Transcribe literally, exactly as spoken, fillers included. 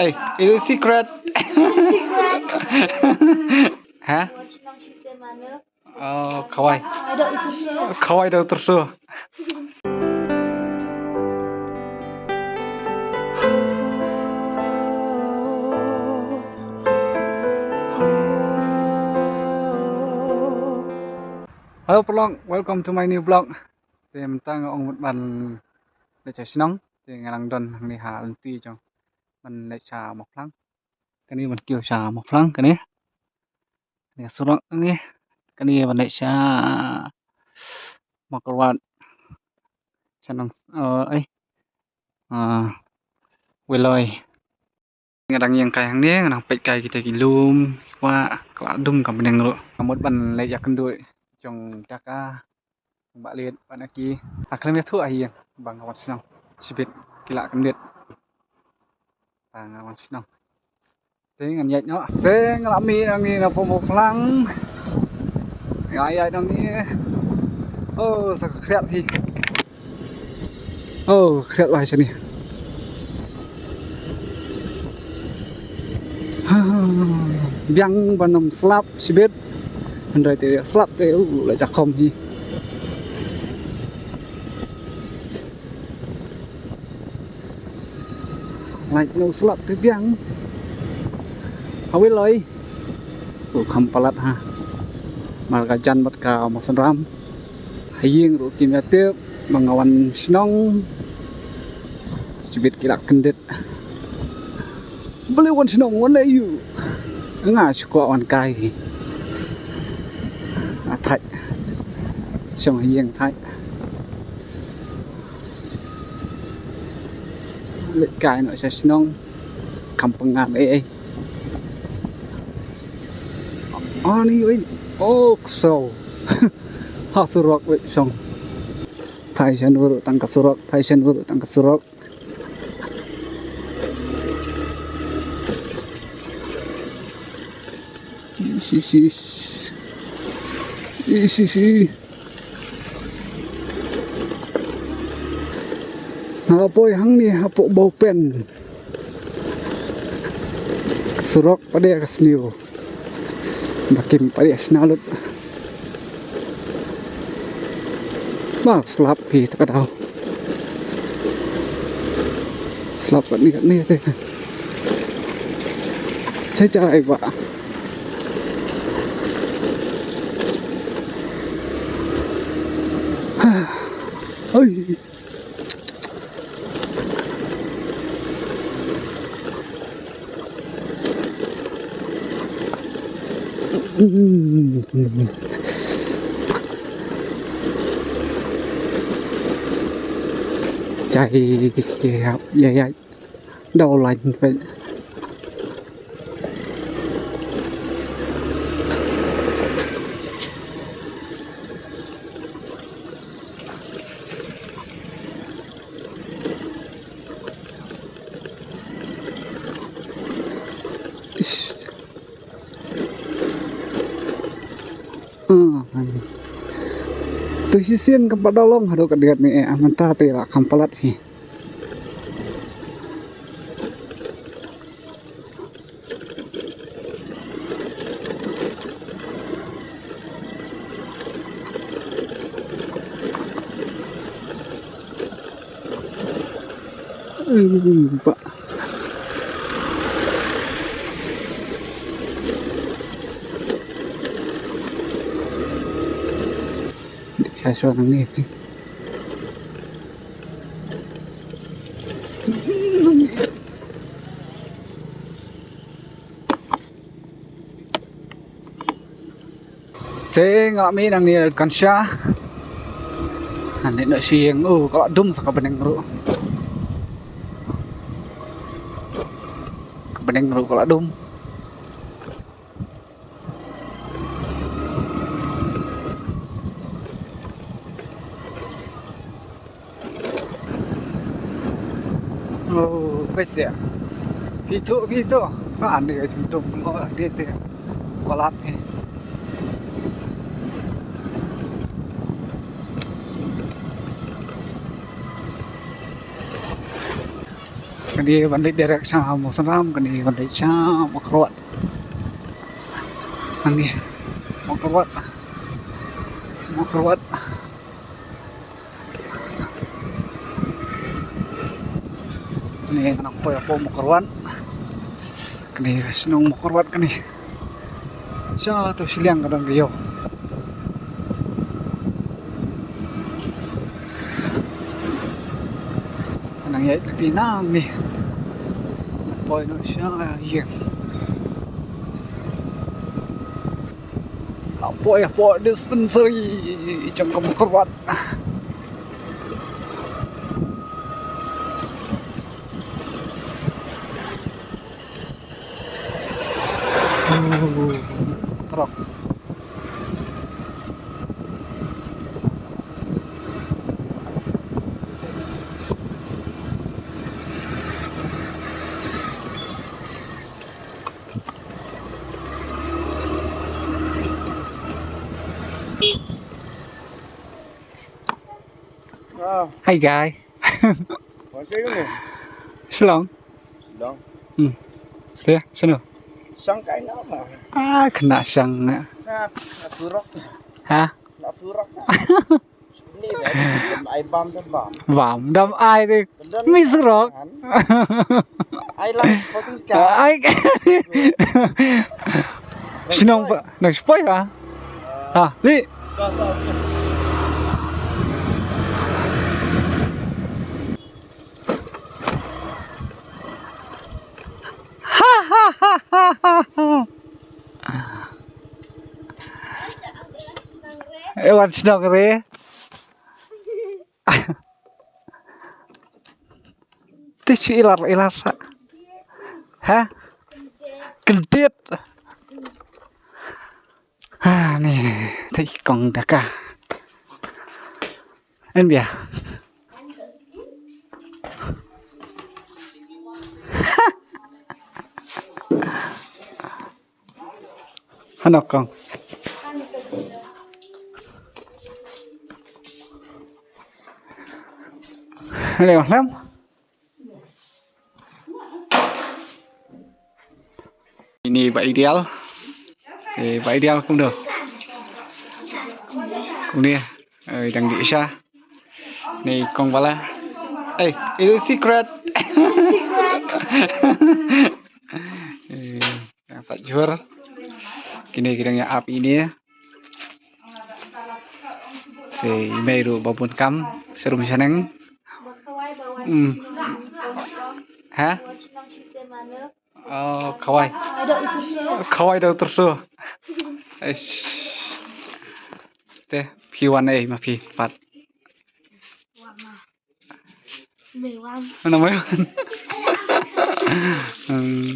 Hey, is it secret? Huh? Oh, khawai. Khawai da tersu. Hello paralok, welcome to my new vlog. Te mynta nga ong mut ban leit sha shnong. Te nga dang don hangne ha lynti jong ban leit sha Mawphlang. Kane ban kiew sha Mawphlang kane. Kane surok kane. Kane ban leit sha Mawkyrwat. Sha nong, eh, eh. Ah, Wiloi. Nga dang ïeng kai hangne, nga dang peit kai kita ki lum, ki kwah, ka la dum ka bneng ruh. Nga mut ban leit ïakynduh jong Daka, Bah Liet, Bah Naki. Ha khlem ïathuh ha ïing, ba nga wan shnong. Shibit ki la kyndit. Ba nga wan shnong. Te ngan ïaid noh. Te nga la mih nangne na Mawphlang. Nga ïaid nangne. Oh, sa ka khriat hi. Oh, khriat lai shane. Ha, biang ban ym slap shibit. Hynrei te slap te, uh, la jakhom hi. Lait no slap te biang. Ha Wiloi. Ko kham palat ha. Mar ka jan bad ka mawsynram. Ha ïing ruh kim ïa tip ba nga wan shnong. Shibit ki la kyndit. Balei wan shnong, wan leh aïu? Nga shu kwah wan kai. Ah, thait. Shong ha ïing thait. Leit kai noh sha shnong. Kham pyngan ei ei. Ani oi. Oh, ksew. Ha surok wei shong. Thait sha nuru tang ka surok, thait sha nuru tang ka surok. Ish, ish, ish. Ish, ish, ish. Nga la poi hangne hapoh Bawpen. Surok pat de ka sniew. Ba kim pat de shna lut. Ba slap hi ta ka daw. Slap kat ni kat ni te. Chai chai ba. Oi. Chai, ïa, ïa, ïa. Daw lain peit. Ish. Ah, ani. To shisien kam pat da long haduh katne katne, eh, mynta te la kham palat hi. Ui, ba. Dik sha shuwa nangne. Te nga la mih nangne kan sha. Nangne noh sha ïing, oh, ka la dum sa ka bneng ruh. Ka bneng ruh ka la dum. Oh, pese. Phi tu, phi tu. Ka ani ka jumtum lo dia te. Kolap ni. Kane ban leit direct sha Mawsynram, kane ban leit sha Mawkyrwat. Kane Mawkyrwat. Mawkyrwat. Kane nga nang poi hapoh Mawkyrwat. Kane ka shnong Mawkyrwat kane. Sha to shiliang ka dang ka ïew. Nang ïaid lynti nangne. Poi noh sha ïing. La poi hapoh dispensary jong ka Mawkyrwat. Trok. Wow. Hi guy. Wan sa ïa u? Shillong. Shillong. Hmm. Sa ïa, shano? Shang kai na ma. Ah, kena shang na. Na, na surok. Ha? Na surok. Ni ba, dam ai bam dam bam. Bam dam ai te. Mi surok. Ai lang sporting ka. Ai. Shnong pa, nang spoi ha? Ha, li. Ha ha ha ha ha. Eh, wan shnong re. Te shu ilar ilar sa. Ha? Kyndit. Ha, ni, te kong daka. En bia. Hano kong. Leo lem. Ini ba ideal. Eh, ba ideal kumno. Kumne. Eh, dang di sha. Ni kong bala. Eh, itu secret. Eh, dang sat jhur. Kine ki dang ïa ap ine. Te i mei ruh ba bun kam sharum shaneng. Hmm. Ha? Oh, khawai. Khawai da u tyrso. Eish. Te phi wan ei ma phi pat. Mei wan. Mana mei wan? Hmm.